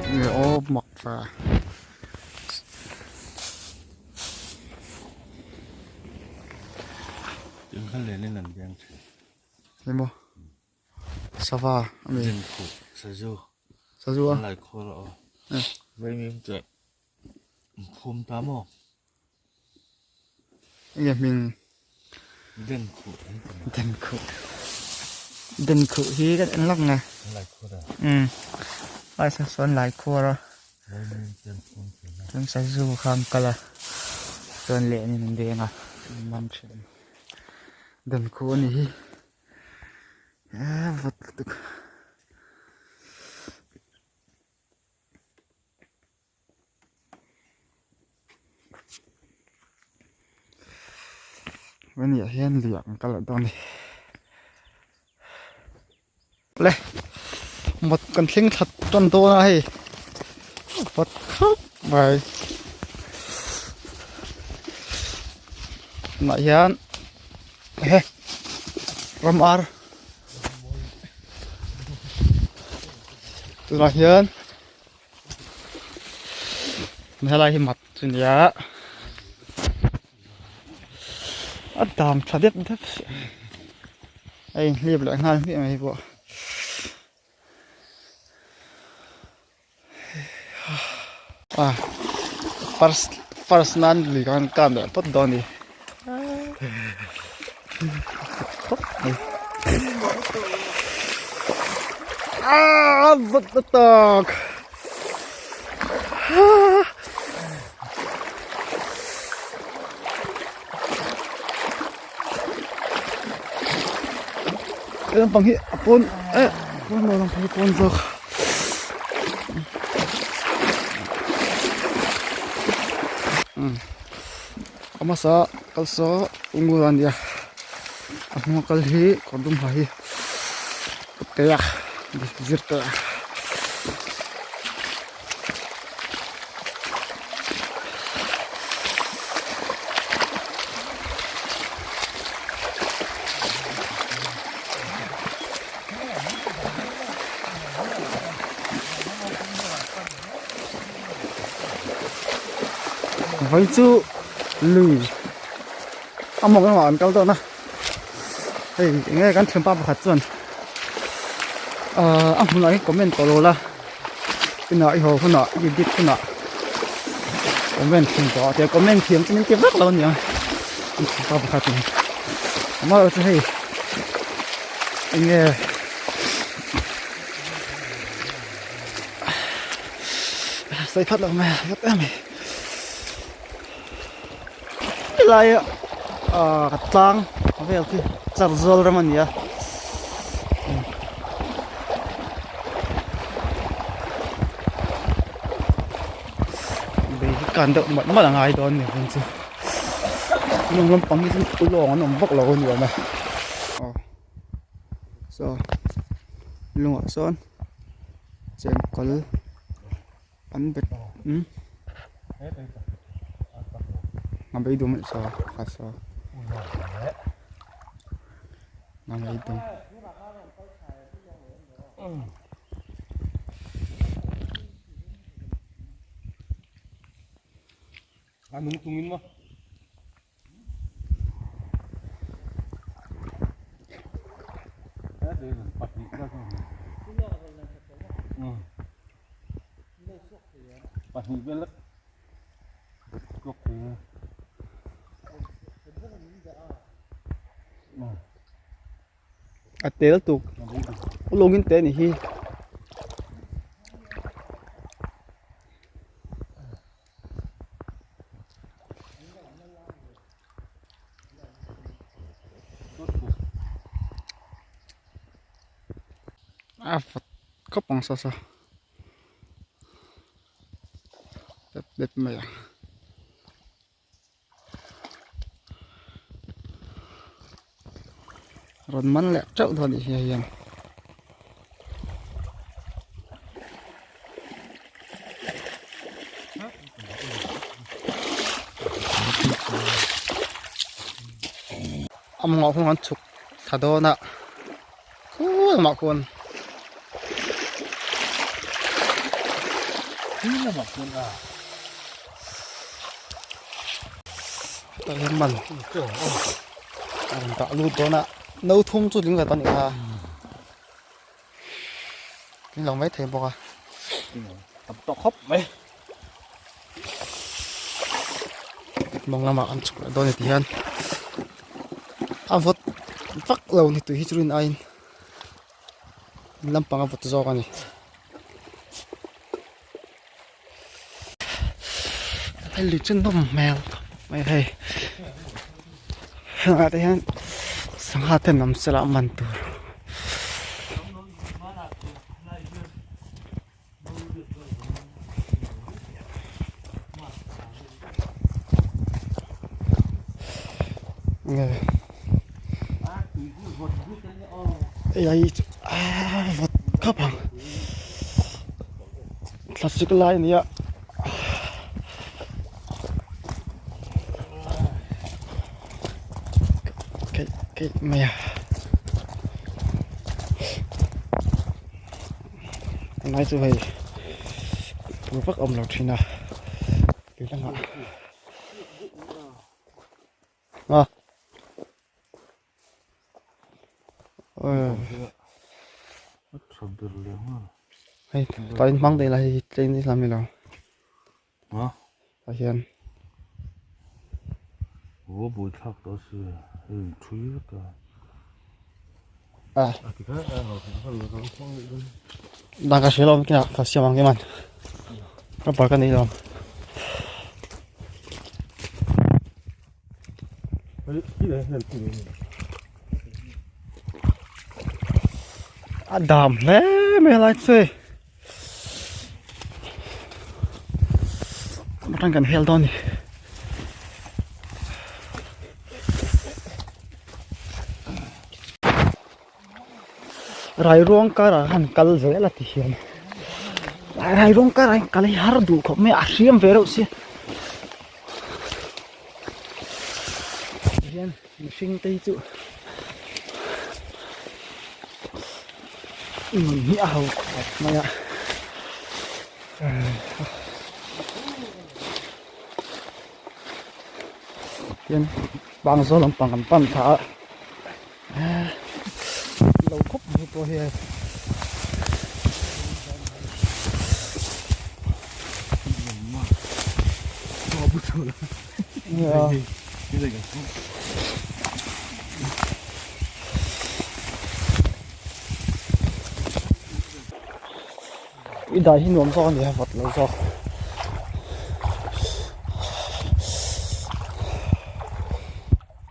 Nge aw mak fa. Eng kha len in an beng thin. Emaw sava ami. Zin khuh sazu. Sazu a. An lai khawl a aw. Vaimim te phum ta maw. Enge hming. Den khuh. Den khuh. Den khuh hi kan en lak nge. Lai khuar a. Um. Lai sa sawn lai khuar a. Chuan sazu kha an kal a. Chuan leh in an deng a. An man thin. Den khuh a ni hi. Eee vawt lutuk. Hemi ah hian lui ah kan kal leh dawn a ni le mawt kan thleng thla tan dawn a hei vawt khawp mai tunah hian he ram ar tunah hian. Helai hi mat chu nia a dam tha dep dep a inhlip leh nghal hmiah mai pawh a first first nan lui khan kan leh phawt dawn a ni khawp mai ah vawt ta tak he lampang hi a pawn eh pawn lo lampang hi pawn zawk a hmasa kal saw ungur a nia a hnunga kal hi kawr dum ha hi tea zir tea. Vai chu lui a mawng lamah an kal dawn a hei eng nge kan thianpa pakhat chuan ahh a hmunah hian comment tawh lo la inah i haw hunah i edit hunah comment thin tawh a tia comment thiam chu min ti vak lo a nia kan thianpa pakhat in amaherawhchu hei eng nge. Sawi phat lo mai a vawt em mai helai ah tlang vel khi char zawl ram a ni a lei hi kan deuh malh malh a ngai dawn a ni ang chu hnung lampang hi chu lawng an awm vak lo a ni awm e aw saw lungah sawn chengkawl an bet umm a beidawm anih saw kha saw a beidawm. A nung chungin maw. A tel tuk ulawngin te anih hi. A vawt khawp ang saw saw dep dep mai a. Rawn man leh teuh dawn anih hi hei hian. A mawngah khuan an chhuk thla dawn a khuuu lamah khuan. Tah hian man a rawn dah lut dawn a no thum chu tling ve tawh a nih kha tling lo mai thei bawk a. Tam tawh khawp mai. Mawng lamah an chhuk leh dawn a ni tih hian a vawt vak lo ni tui hi chu rin aiin lampang a vawt zawk a ni. Hei lui chu nawm hmel khawp mai hei hengah te hian sangha te an awm sela man tur. Nge hei hi chu ah vawt khawp ang thlasik lai a ni a. Keih keih mai a. Tunlai chu hei tur vak a awm lo thin a tui lamah a hei tah in hmang daih la hei tlem ni lam ilo tah hian. Dan ka hria lo kinah ka siam ang em an rubber ka nei lo a dam hle mai helai chu hei atang kan hel dawn a ni. Rairuang karah khan kal zel a ti hian Rairuang karah hian kal hi har duh khawp mai a a hriam ve reuh sia tihian mihring te hi chu nun hi a ho khawp mai a. Hian bang zawl lampang kan pan thla a lo khawp mai pawh hi hei. I dai hi nuam zawk a ni a vawt lo zawk.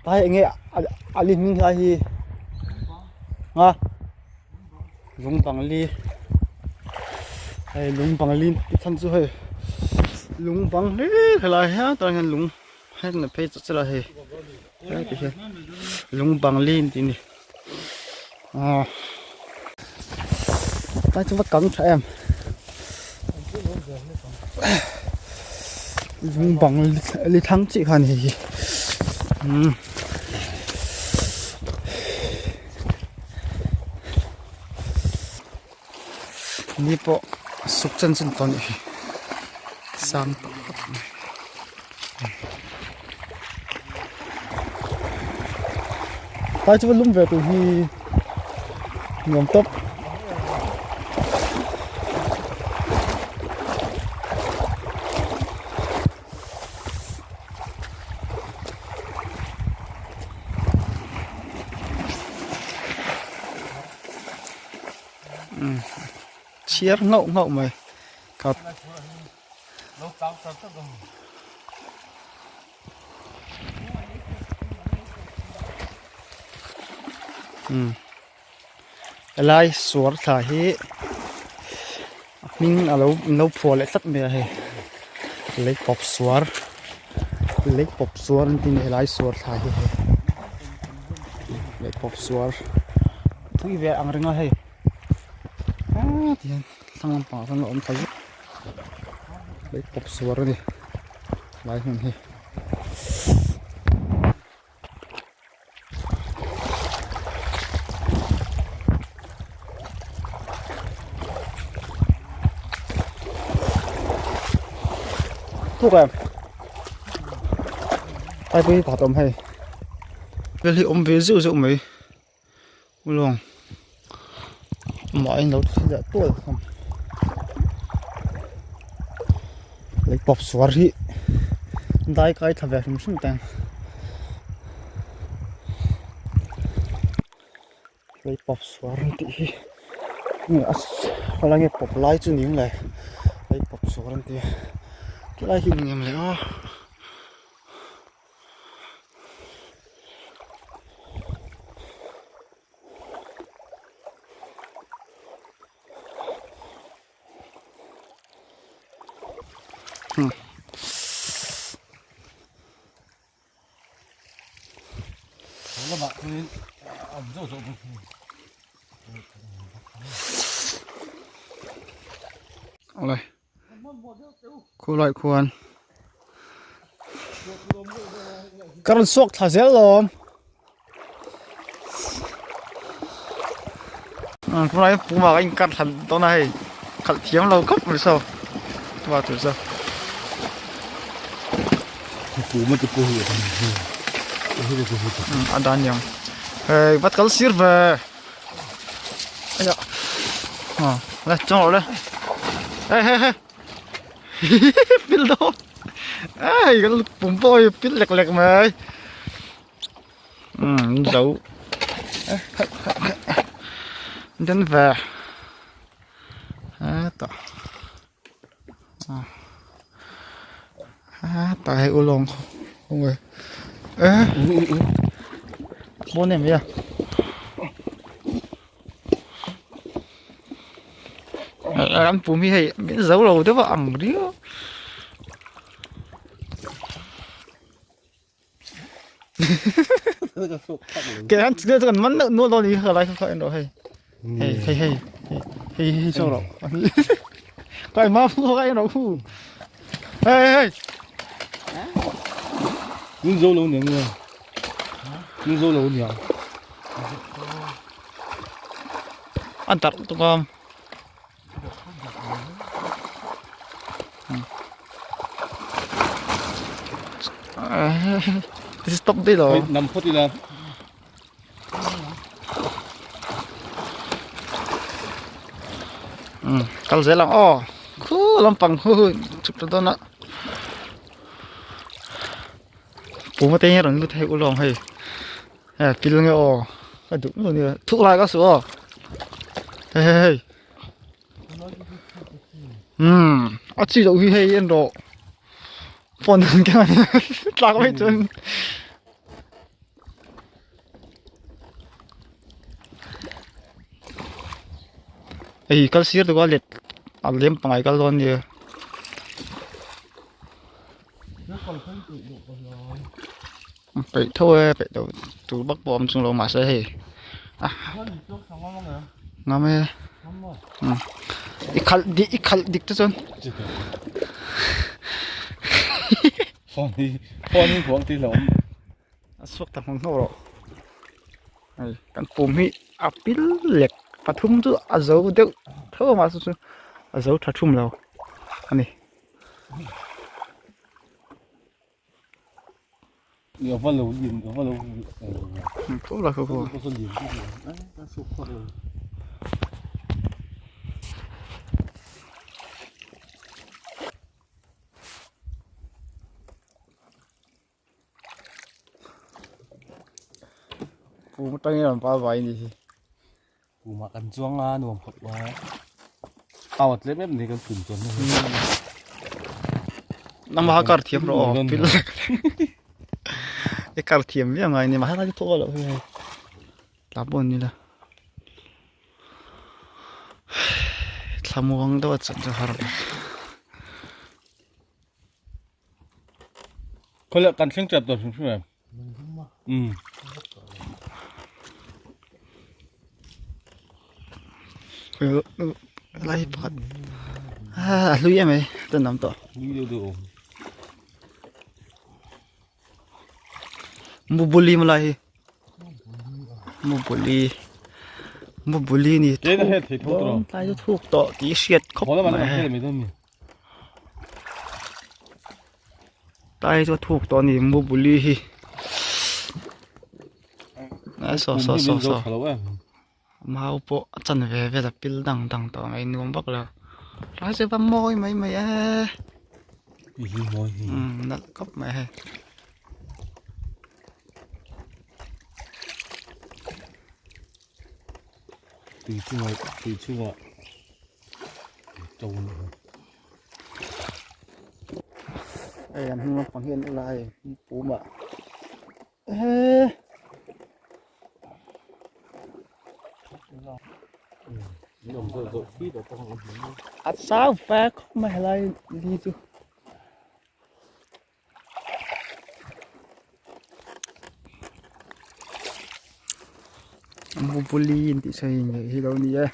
Tlai eng nge a li hming lai hi a lung bang li hei lung bang li tih chhan chu hei lung bang hlir helai hian tah hian lung heng phei chawt chawt a hei helai te hian lung bang li an tih a ni. Aw tlai chu va kang tha em lung bang li thlang chiah kha a ni hei hi umm ni pawh a suk chan chan tawh a nih hi sang tawh khawp mai. Tlai chu va lum ve tur hi nuam tawp. Chhiar nghauh nghauh mai khat. Helai suar thla hi a hming a lo an lo phuah leh tlat mai a hei lei pawp suar lei pawp suar an ti a ni helai suar thla hi hei lei pawp suar pui ve ang reng a hei ah ti hian thlang lampangah sawn a awm thla zuk lei pawp suar a ni helai hmun hi. Thuk em? Taipui hi pakhat a awm hei. Vel hi awm ve zeuh zeuh mai. Ulawng amah in lo thli leh tual hlawm. Lei pawp suar hi dai kai thla ve hrim hrim teng. Lei pawp suar an tih hi nge a khawlai nge pawp lai chu ning le lei pawp suar an tia chulai hi ni em le aw. Awle khulai khuan ka rawn suak thla zel lawm khulai puma ka inkar thla dawn a hei khalh thiam lo khawp mai saw chua tur chu. A dan niang hei vat kal sir ve. Đây, cho nó đây. Hey, hey, hey. Pil đâu. Ê, cái bún bôi pil lẹc lẹc mà. Ừ, giấu. Đến về. À, À, tại u long không rồi. Ê. Bốn em vậy. An pum hi hei min zo lo deuh a ang riau. Ke han chu kan man deuh nual dawn a ni kha lai kha kha en rawh hei. Hei hei hei hei hei saw rawh. Kai ma phu ka en rawh khu. Hei hei. Min zo lo niang nge. Min zo lo niang. An tar tuk am. Stop đi rồi. 5 phút đi là. Kal zel ang aw khu lampang hu chhuk ta dawn a puma te hi a rawn lut hei ulawng hei he pil nge aw ka duh miau nia thuk lai ka suh aw hei hei hei umm a chi loh hi hei en rawh phone an keng a ni tlak mai chuan. Hei kal sir tuk a let a lem pangai kal dawn nia. Peih tho e peih tho tur bak pawh a awm chung lo mahse hei a ngam e i khalh dik i khalh dik te chuan a chhuak ta hmang hnawh rawh hei kan pum hi a pil lek pathum chu a zo deuh tho a mahse chu a zo tha thum lo a ni. Pum atangin an pa vai ni hi. Pumah kan chuang a nuam khawp mai. Au a tlem em ni kan pum chuan. Nangmah kha kar thiam rawh aw. I kar thiam viau ngai ni mah helai chu thawk a loh hi hei. Tla pawh an ni la. Thlamuang deuh a chan chu har lo. Khawleh kan thleng tep tawh hrim hrim em? Um. Lai pakhat a hlui em ai tan awm tawh. Hlui deuh deuh awm. Mubuli maw lai hi. Mubuli Mubuli ni tlai chu thuk tawh tih hriat khawp mai. Tlai chu a thuk tawh a ni mubuli hi saw saw saw saw mau pawh a chan ve vel a pil dang dang tawh mai nuam vak lo tlai chu va mawi mai mai e nalh khawp mai hei. Tui chungah tui chungah to a ni. Hei an hnung lampang hi an ula hei pum ah ehe. A chau ve khawp mai helai li chu. Mupuli in tih sawi ngei hi lo ni e.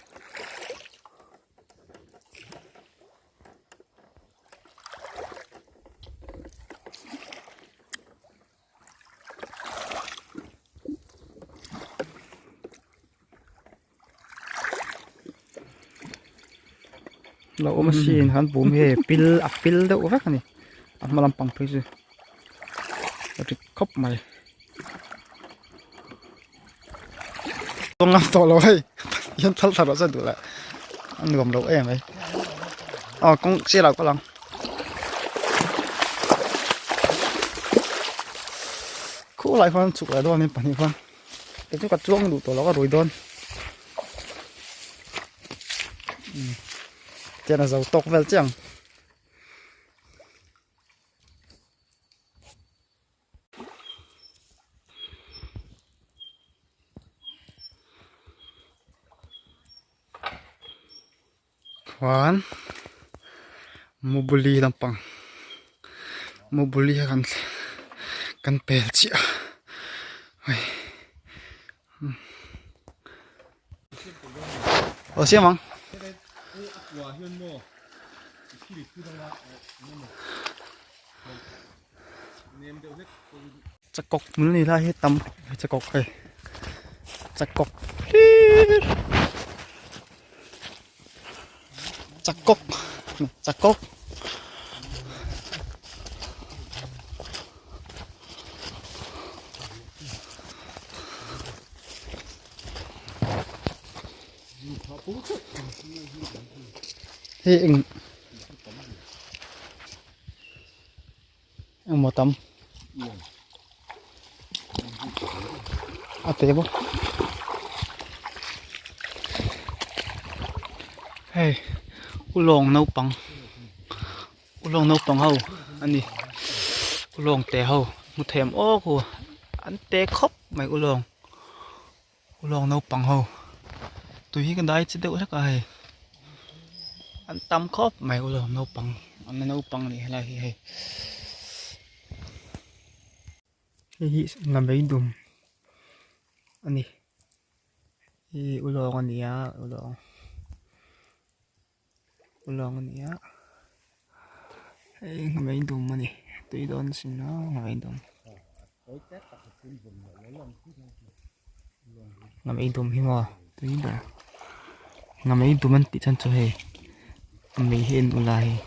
Lo awm asin han pum hi pil a pil deuh vek a ni a hma lampang phei chu a rit khawp mai ngam tawh lo hei hian thal thar a duh leh a nuam lo em mai aw kawng sirah pawh a lang khulai khuan chhuk leh dawn in pahnih khuan. Kei chu ka chuang duh tawh lo ka rui dawn tian a zo tawk vel chiang. Chuan mobile lampang mobile a kan kan pel chiah a hei aw siam ang. Chakawk hmul ni lai hi tam chakawk hei chakawk hlir chakawk chakawk hei eng Engmaw tam a te bawk hei ulawng naupang ulawng naupang ho a ni ulawng te ho hmu them awk hu an te khawp mai ulawng ulawng naupang ho tui hi ka dai chi deuh hlek a hei an tam khawp mai ulawng naupang an la naupang a nih helai hi hei hei hi sangha meidum a ni hei ulawng a ni a ulawng ulawng a ni a hei ngha meidum a ni tui dawn sin a ngha meidum. Ngam ei dum hi maw tui ber ngam ei dum an tih chhan chu hei a mei hi a en ula hei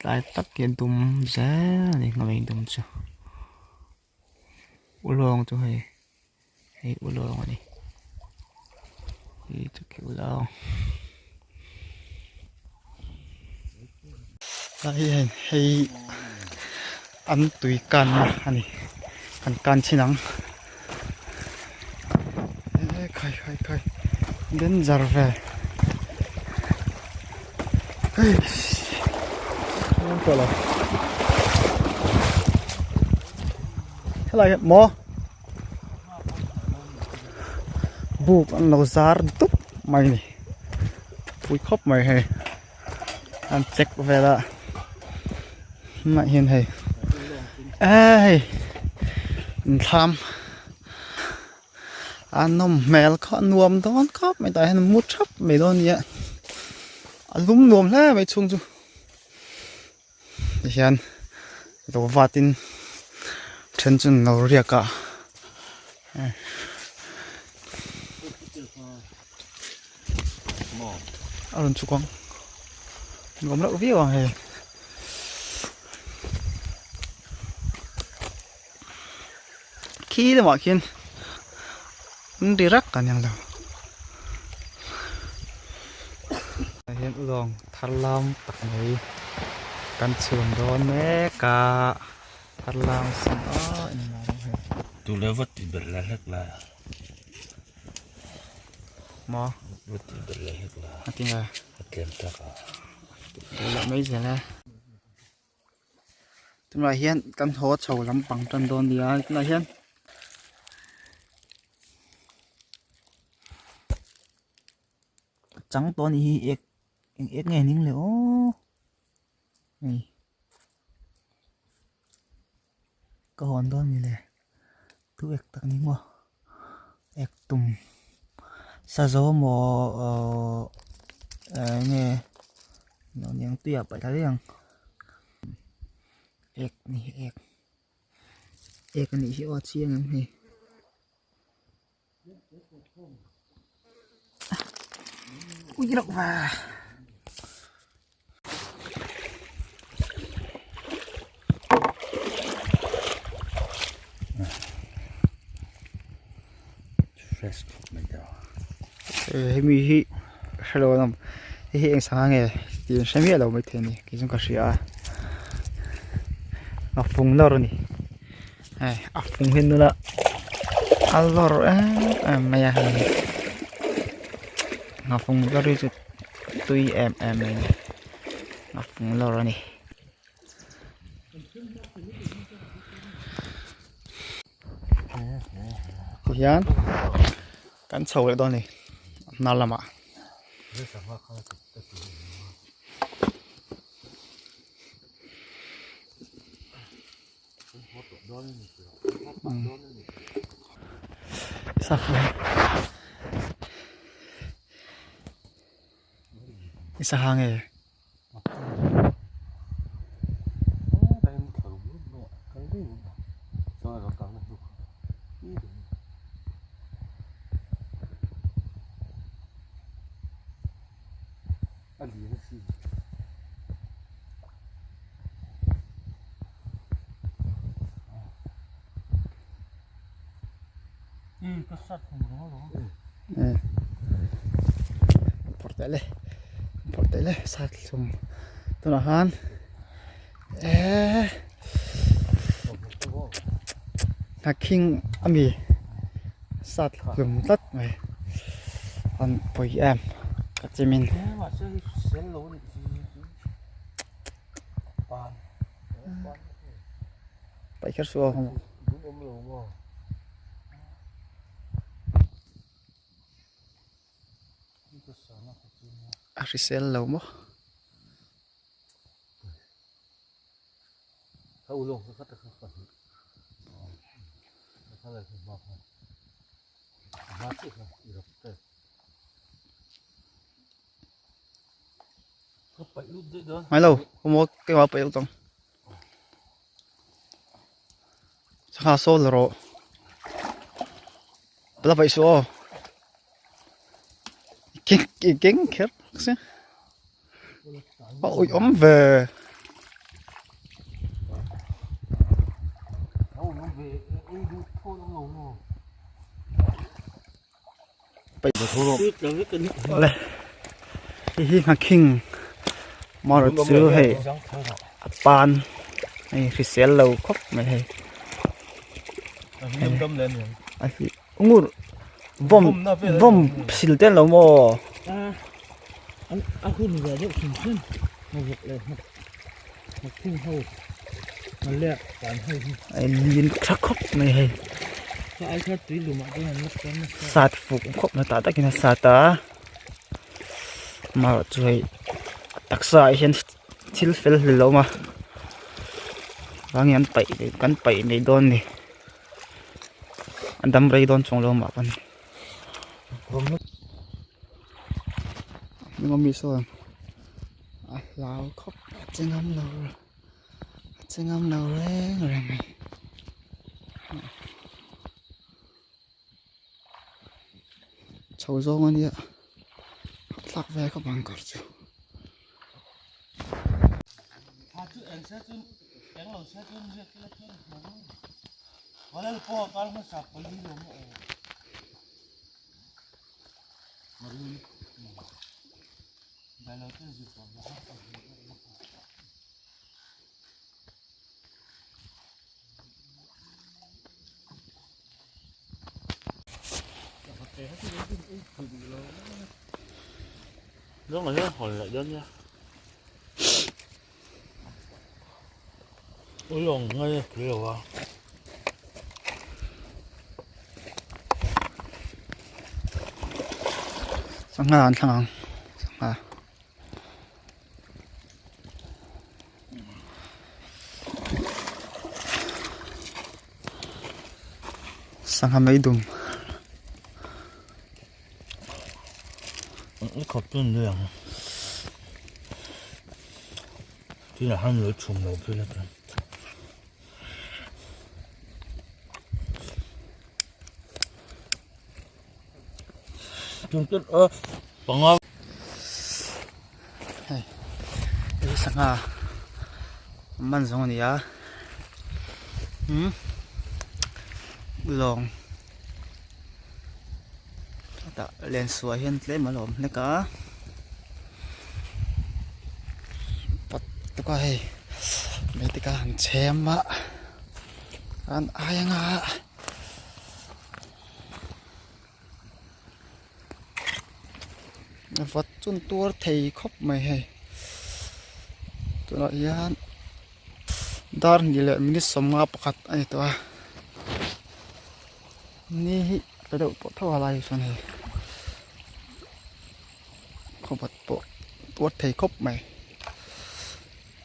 tlai tak hi a dum zel a ni ngam ei dum chu ulawng chu hei hei ulawng a ni hei chu khi ulawng hei hian hei an tui kanna a ni kan kan chhin ang e khai khai khai danger ve hei tawh lo helai hi maw buk an lo zar dup mai a ni pui khawp mai hei an check vel a hmah hian hei eee hei inthlam a nawm hmel kha a nuam dawn khawp mai tah hian an mu thap mai dawn a nia a lum nuam hle mai chhung chu tihian lo vatin then chu an lo riak a. A rawn chhuk ang nuam loh viau ang hei. Khi lamah khian an ri rak a niang lo. Tah hian ulawng thar lam tak mai kan chhun dawn mek a thar lam sin aw engmah lo hei. Tule vat tih belh la hlek la. Maw? Vat tih belh la hlek la. A tinge? A tlem tak a. Belh lah mai zel e. Tunah hian kan haw chho lampang tan dawn nia tunah hian chang tawh anih hi ek eng ek nge ning le aw hei ka hawn dawn mi le thu ek tak ni maw ek tum sazo maw aww eng nge niang tuiah paih thla daih ang ek ni ek ek anih hi aw a chiang em hei. Ui reuh va. Fresh khawp mai ta. Hemi hi hrelo an awm hei hi eng sangha nge tih an hre miah lo maithei a ni kei chuan ka hria a a fung lawr a ni. Hei a fung hi nula a lawr em em mai a hei nghafung lawr hi chu tui em em mai a ni nghafung lawr a ni. Tihian kan chho leh dawn a ni hnar lamah. Sangha nge phawrh teh le phawrh teh le sat hlum tunah khan eee hnakhing a mi sat hlum tlat mai an pawi em ka chimin. Paih kher suh aw. A hrisel lo maw. Mai lo kawmaw keimah paih lut ang sangha sawl rawh la paih suh aw i keng kher bawk sia a awih awm ve. Awle hei hi nghakhing marawh chu hei a pan hei hrisel lo khawp mai hei ngur vawm vawm sil te an lo maw lian tha khawp mai hei sat fuk khawp mai tah takin a sat a amaherawh chu hei a taksa ah hian thil fel hlel a awm a vangin an paih kan paih mai dawn a ni a dam rei dawn chuang lo mah pawn. Hnung ami sawn a hlau khawp a che ngam lo a che ngam lo reng reng mai chho zawng a nia thlak vel khawp ang kawr chu. Sangha an thlang ang sangha. Sangha mai dum. Hei hei sangha man zawng a ni a umm lawng tah lensuah hian tlem a lo awm hlek a pat tuk a hei mai te kha han chhem a an ai anga. Vat chu an tuar thei khawp mai hei tunah hian dar hnih leh minute sawmnga pakhat a ni tawh a ni hi a tla deuh tawh tho a lai chuan hei khawvat pawh tuar thei khawp mai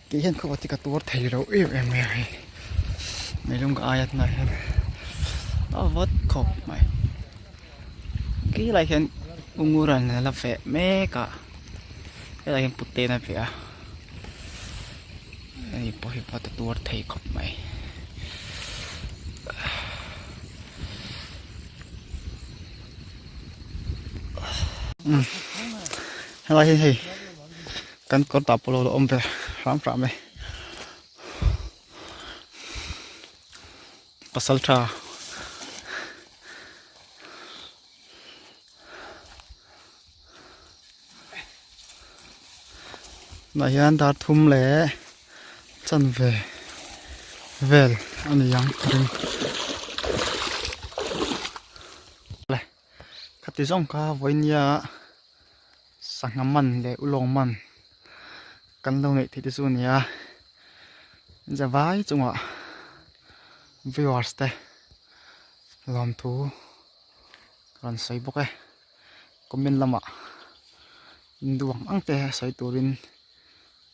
tih hian khawvat hi ka tuar thei lo em em mai a hei meilung ka aia tunah hian a vat khawp mai khi lai hian ungur an la feh mek a helai hian puten a feh a hei pawh hi vat a tuar thei khawp mai. Helai hi hei kan kawr tah pawh lo la awm ve hram hram e pasal tha tunah hian dar thum leh chanve vel a ni ang ka ring. Khati zawng kha vawinia sangha man leh ulawng man kan lo neih theih te chu a ni a zavai chungah viewers te lawmthu rawn sawi bawk e comment lamah induh ang ang te sawi turin.